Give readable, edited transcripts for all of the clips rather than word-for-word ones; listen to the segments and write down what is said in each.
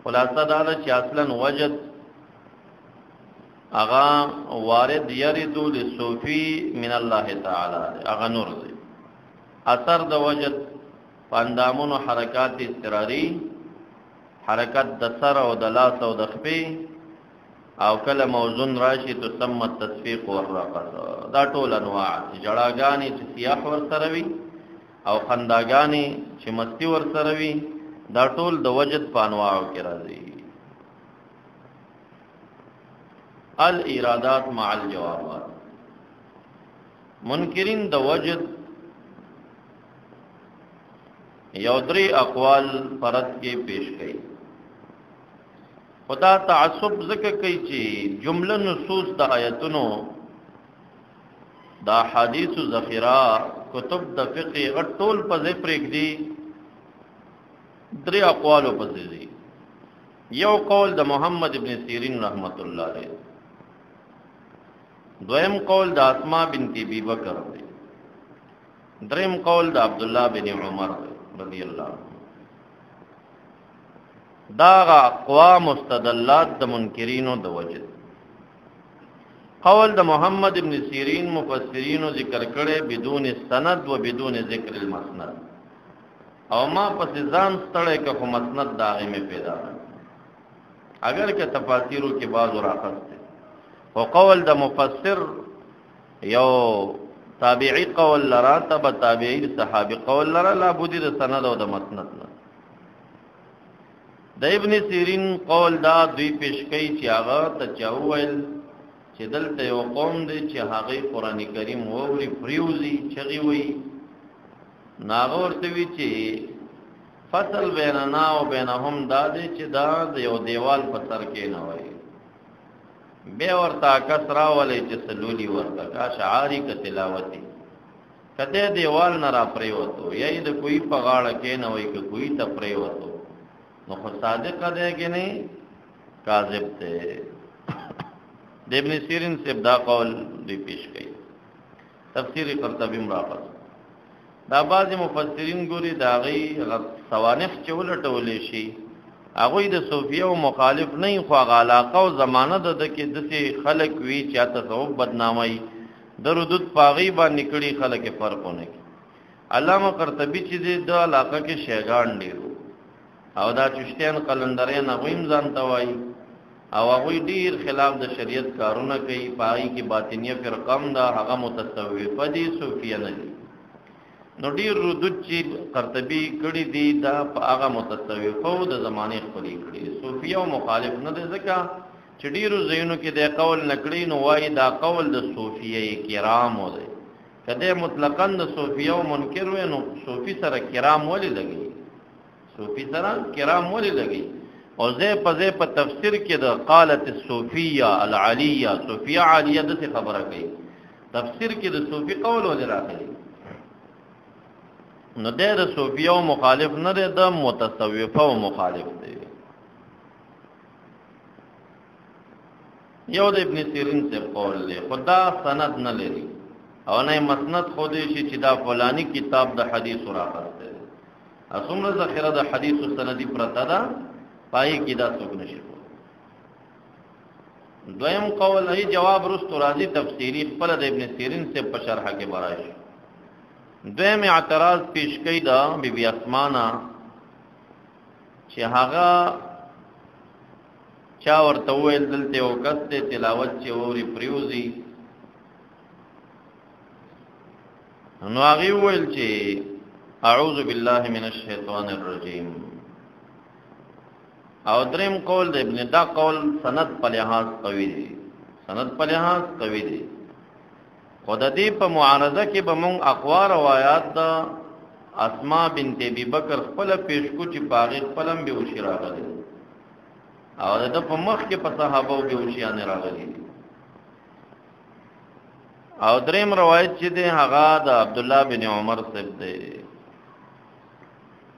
خلاصه دا ده چې اصلا وجد هغه وارد يرد للصوفي من الله تعالی، هغه نور دی. اثر د وجد پاندامونو حرکات اضطراری، حرکت د سر او د لاس او د خپې، او کله موزون راشي تسمى التصفیق والرقص. دا ټول انواع جړاګانې چې سیاح ورسره وي او خنداګانې چې مستی ورسره وي، دا ټول د وجد په انواعو کې راځي. الارادات مع الجوابات. منکرین د وجد یو درې اقوال پرد کې پیش کړي. خدا تعصب ذکر کوي چې جمله نصوص د آیتونو د حدیث ذخیره کتب د فقه غټول په ځای پرېږدي، درې اقوالو په ځای. یو قول د محمد ابن سیرین رحمت الله علیه، دویم قول د اسماء بنت ابي بکر دی، دریم قول د عبد الله بن عمر رضی الله عنه. دا اقوا مستدلات د منکرینو د وجد. قول د محمد ابن سیرین مفسرینو ذکر کړي بدون سند و بدون ذکر المسند، او ما پس ځان ستړی که خو مسند د هغې مې پیدا، اگر که تفاسیرو کې بعضو راخسته. خو قول د مفسر یو تابعی قول لرا، تبع تابعی صحابي قول لرا، لا بودی د سند او د مسند نه. د ابن سیرین قول دا دوی پیش کوي چې هغه ته چا وویل چې دلته یو قوم دی چې هغه قرآن کریم ووري پریوزي چغي وي، نو هغه ورته وي چې فصل بیننا او بینهم دا دی چې دا د یو دیوال په سر کې نه وایي، بیا ورته کس راولي چې سلولي ورته کا شعاري که تلاوتي، کته دیوال نه را پریوتو یا د کوی په غاړه کې نه وای که کوی ته پریوتو، نو خو صادق دی کې نه کاذب دی. د ابن سیرین صاحب دا قول دی پیش کړي. تفسیر قرطبی مراقب دا بعض مفسرین ګوري دا غي سوانح چې ولټول شي هغه د صوفیه او مخالف نه، خو هغه علاقه او زمانه د کې دسي خلق وی چې تصوف بدنامي د ردود پاغي باندې کړي خلک فرقونه کوي. علامه قرطبي چې د علاقه کې شیګان ډیرو او دا چشتیان قلندرین هغوی هم ځان ته وایي او هغوی ډیر خلاف د شریعت کارونه کوي. پای کې باطنیه فرقه هم ده، هغه متصوفه دي، صوفیه نه دي. نو ډیر ردود چې قرطبي کړي دي دا په هغه متصوفه د زمانې خپلې کړي، صوفیه او مخالف نه دی، ځکه چې ډیرو ځایونو کې د قول نکړي نو وایي دا قول د صوفیه کرامو دی. که دی مطلقاً د صوفیه او منکر وي نو صوفي سره کرام ولې لګي؟ صوفي سره کرام ولې لګي؟ او زه په زه په تفسیر کې د قالت الصوفیه العالیه، صوفیه عالیه دغه خبره کوي، تفسیر کې د صوفي قول ولې راغلی؟ نو د صوفیه او مخالف نه دی، د متصوفه او مخالف دی. یو د ابن سیرین سے قول دی، خدا سند نه لري او نه مسند خو دې شي چې دا فلانی کتاب د حدیث راغسته دی. څومره ذخیره د حدیث سندي پرته ده پای کې دا څوک نشي. دویم قول ای جواب رست راضی تفسیری خپل د ابن سیرین سے په شرح کې براش. دویم اعتراض پیش کړي دا بی بی اسمانا چې هغه چا ورته ویل دلته یو کس ته تلاوت چې اوري پریوزي، نو هغه ویل چې اعوذ بالله من الشیطان الرجیم. او دریم قول د ابن دا قول سند په لحاظ قوی دی، سند په لحاظ قوی دی، خو د دې په معارضه کې به مونږ اقوا روایات د اسماء بنت ابي بکر خپل پیش کو چې باغی خپلم به وشي راغلي او د په مخ کې په صحابه به وشيان راغلي. او دریم روایت چې دی هغه د عبد الله بن عمر صاحب دی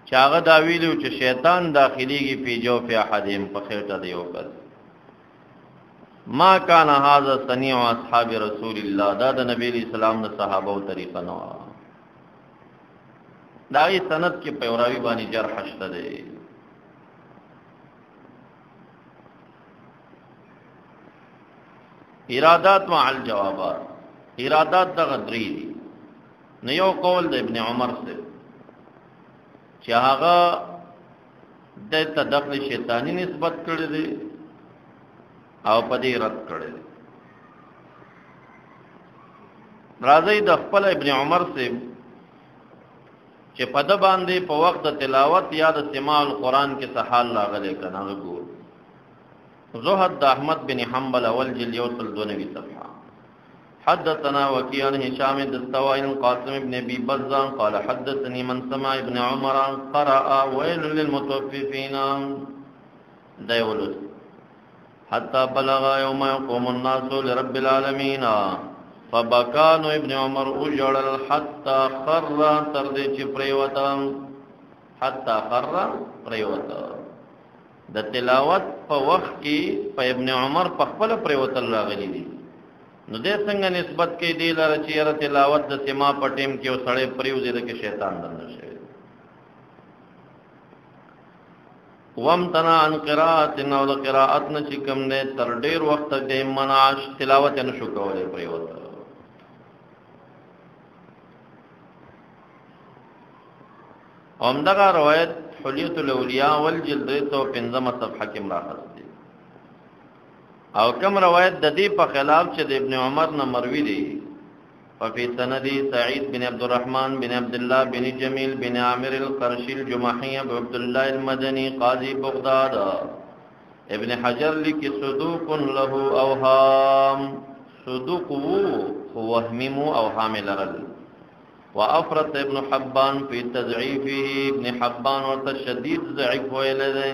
چې هغه دا ویلو چې شیطان داخليږي په جوف احدهم په خېټه دی یو کس. ما کان هذا صنيع اصحاب رسول الله، دا د نبی علیہ السلام د صحابه او طریقه نه. دا یې سند کې په وراوی باندې جرح شته دی. ارادات مع الجوابات، ارادات دغه درې دي. نو یو قول د ابن عمر سره چې هغه د تدخل شیطانی نسبت کړی دی او په دې رد کړی دی. راځي د خپل ابن عمر سره چې په د باندې په وخت د تلاوت یا د سماع القرآن کې سحال راغلی کنه ګور. زهد د احمد بن حنبل اول جلد 192 صفحه. حدثنا وكيع عن هشام الدستوائي عن قاسم بن ابي بزة قال حدثني من سمع ابن عمر قرأ ويل للمطففين ديولس حتى بلغ يوم يقوم الناس لرب العالمين فبكان ابن عمر اجړل حتى خر تر دې چې پریوتا، حتى خر پریوتا. د تلاوت په وخت کې په ابن عمر په خپل پریوتل راغلي دي. نو دې څنګه نسبت کې دی لره چې یاره تلاوت د سما په ټیم کې او سړی پریوځي د کې شیطان دننه شوی. وامتنع عن قراءة او د قراءت نه چې کوم دی تر ډېر وخته دی منعش، تلاوت یې نشو کولی پریوته. همدغه روایت حلیة الاولیاء والجلد 305 صفحه کې مراخص دی. او کم روایت د دې په خلاف چې د ابن عمر نه مروي دی، ففي سندي سعيد بن عبد الرحمن بن عبد الله بن جميل بن عامر القرشي الجمحي ابو عبد الله المدني قاضي بغداد. ابن حجر لیکي صدوق له اوهام، صدوق وو خو وهمي مو اوهام لرل. وافرط ابن حبان في تضعيفه، ابن حبان ورته شدید ضعیف ویل دی.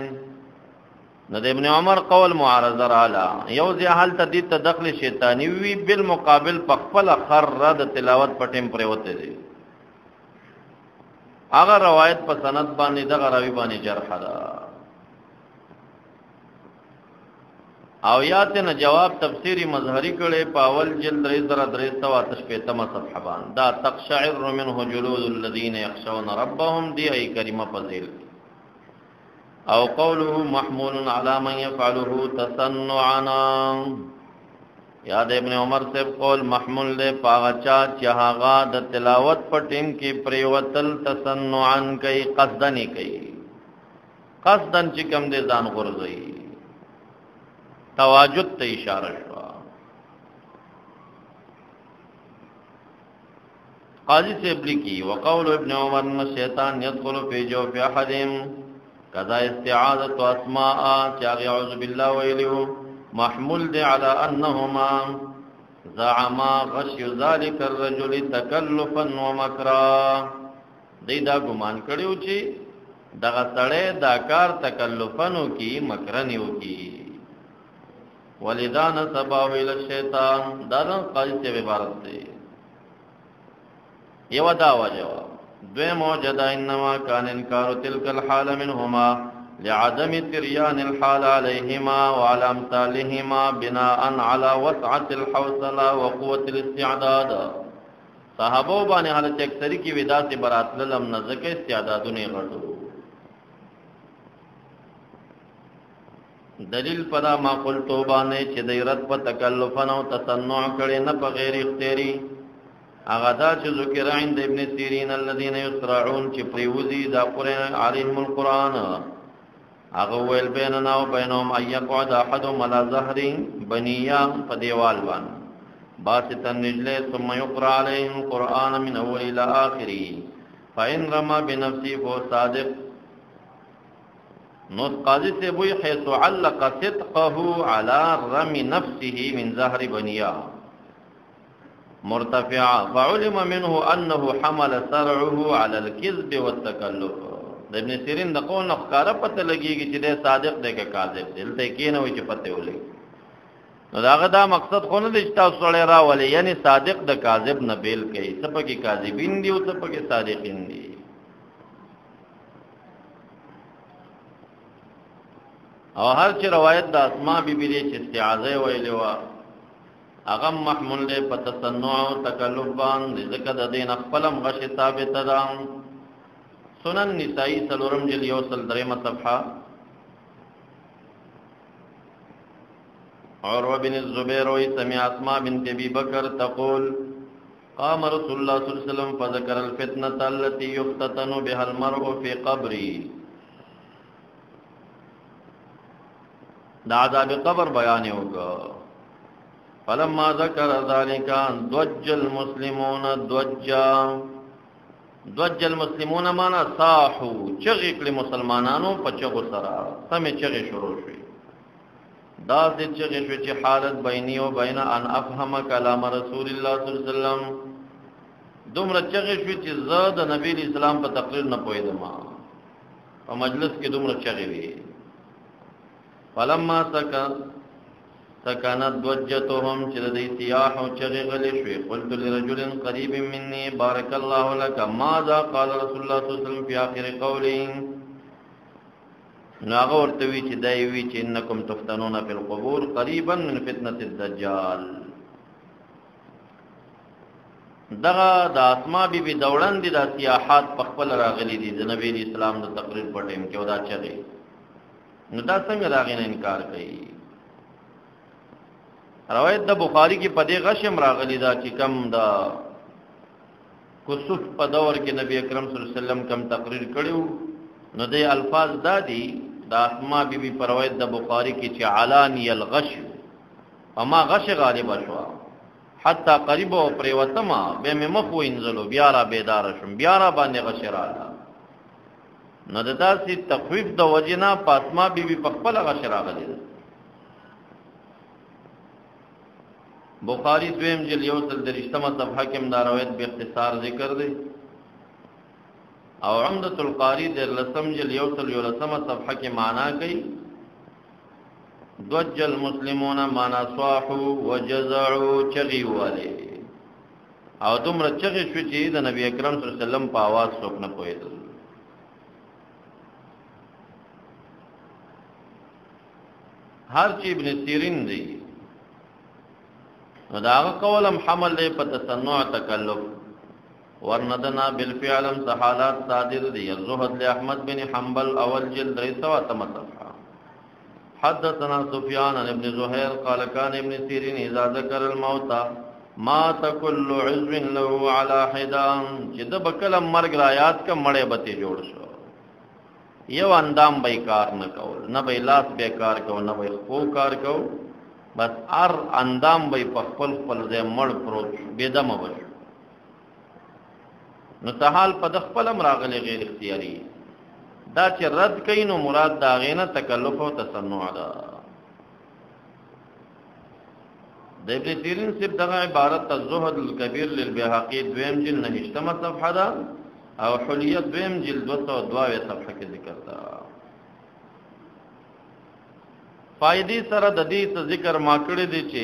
نو د ابن عمر قول معارضه رااله، یو ځای هلته دې ته دخل شیطانی وي، بالمقابل په خپله خر د تلاوت په ټیم پرېوتی دی. هغه روایت په سند باندې دغه راوي باندې جرح ده. او یا ته نه جواب تفسیری مظهری کړي په اول جلد 3368 صفحه باندې، دا تقشعر منه جلود الذين يخشون ربهم دی ای کریمه فضیل. او قوله محمول على من يفعله تصنعا، یاد ابن عمر صاحب قول محمول دی پاغه چا چې هغه د تلاوت په ټیم کې پریوتل تصنعا کوي، قصدن کوي، قصدن چې کم دی ځان غورځوي، تواجد ته اشاره شوه. قاضي صاحب لیکي وقول ابن عمر ان الشیطان يدخل في جوف احدهم کذا استعاذة اسماء چاغي اعوذ بالله ویلو محمول دی على انهما زعما غشي ذلك الرجل تکلفا ومکرا. دی دا ګمان کړیو چې دغه سړی دا کار تکلفنو کی مکرنیو کی، ولذا نسبه الى الشیطان. دا د قاضي صاحب عبارت دی. یو دا وجه. دویم وجه دا انما كان انکار تلك الحال منهما لعدم تريان الحال عليهما وعلى امثالهما بناء على وسعة الحوصلة وقوة الاستعداد. صحابو باندې حالت اکثری کې ودا سي برات لم نه ځکه استعدادونه غټو. دلیل پدا ما قلتو باندې چې د رد په تکلفن او تصنع کړي نه په غیر اختیاري. هغه دا چې ذکر عند ابن سیرین الذين يسرعون چې پریوزی دا قران عليهم القرآن، هغه ویل بیننا و بینهم ان يقعد احدهم على ظهر بنیا په دیوال باندې باسطا رجليه ثم يقرأ عليهم القرآن من اول الى اخره فإن رمى بنفسه فهو صادق. نو قاضي سے وی حيث علق صدقه على رمي نفسه من ظهر بنیا مرتفعا فعلم منه انه حمل سرعه على الكذب والتكلف. د ابن سیرین د قول نه ښکاره پته لګیږي چې دی صادق دی که کاذب دی، دلته یې کینوي چې پته ولګي. نو د هغه دا مقصد خو نه دی چې تاسو سړی راولئ، یعنې صادق د کاذب نه بېل کوي، څه پکې کاذبین دي او څه پکې صادقین دي. او هر چې روایت د اسما بي بي دی چې استعاذه یې ویلې وه، هغه محمول دی په تصنع او تکلف باندې، ځکه د دې نه خپله هم غشې ثابته ده. سنن نسائی څلورم جلد 103 صفحه. عروه بن الزبير وی سمع اسماء بنت ابي بکر تقول قام رسول الله صلی الله علیه وسلم فذكر الفتنه التي يفتتن بها المرء في قبره. دا عذاب قبر بیان وکړ. فلما ذکر ذلك ضج المسلمون ضجا، ضج المسلمون معنا صاحو، چغې کړې مسلمانانو په چغو سره، سمې چغې شروع شوې. دا دې چغې شوې چې حالت بیني او بین ان افهم کلام رسول الله صلی الله علیه وسلم، دومره چغې شوې چې زه د نبی اسلام په تقریر نه پوهېدم، په مجلس کې دومره چغې وې. فلما سكنت ضجتهم، چې د دې سیاح او چغې غلې شوې. قلت لرجل قریب مني بارك الله لك ماذا قال رسول الله صلی الله علیه وسلم في آخر قوله. نو هغه ورته وی چې دی وی چې انکم تفتنون فی القبور قریبا من فتنة الدجال. دغه د اسما بی بی دوړن دي، د سیاحات په خپل راغلي دي د نبی اسلام د تقریر په ټیم کې، او دا چغې نو دا څنګه د هغې نه انکار کوي؟ روایت د بخاری کې په دې غشم راغلی دا چې کم د کسوف په دور کې نبی اکرم صلی الله علیه وسلم کم تقریر کړیو، نو دې الفاظ دا دي د اسما بی بی پر روایت د بخاری کې چې علانی الغش، فما غش غالب شو حتی قریب او پریوتما به مې مخ وینځلو، بیا را بیدار شوم، بیا را باندې غش رااله. نو د داسې تخویف د وجې نه په اسما بی بی په خپله غش راغلی ده. بخاری دویم جلد 123مه صفحه کې هم دا روایت به اختصار ذکر دی، او عمدة القاری د لسم جلد 111مه صفحه کې معنا کوي ضج المسلمون معنا صاحوا وجزعوا، چغي والے، او دومره چغې شو چې د نبی اکرم صلی الله علیه وسلم په आवाज څوک نه پوهېدل. هر چې ابن سیرین دی نو دا هغه قولم حمل دی په تصنع تکلف، ورندنا بالفعل حالات صادر دی. الزهد لاحمد بن حنبل اول جلد 308 صفحه. حدثنا سفيان عن ابن زهير قال كان ابن سيرين اذا ذكر الموت مات كل عضو له على حدا، چې د بکله مرګ را یاد ک مړې بته جوړ شو، یو اندام به کار نه کول، نه به لاس به کار کو، نه به خو کار کو، بس هر اندام به په خپل خپل ځای مړ پروت شو، بې دمه به شو. نو تحال په د خپل هم راغلی غیر اختیاري، دا چې رد کوي نو مراد د هغې نه تکلف او تصنع ده. د ابن سیرین صاحب دغه عبارت الزهد الکبیر للبیهقي دویم جلد 29مه صفحه ده، او حلیه دویم جلد 202 صفحه کې ذکر ده. فائدې سره د دې ذکر ما کړی دی چې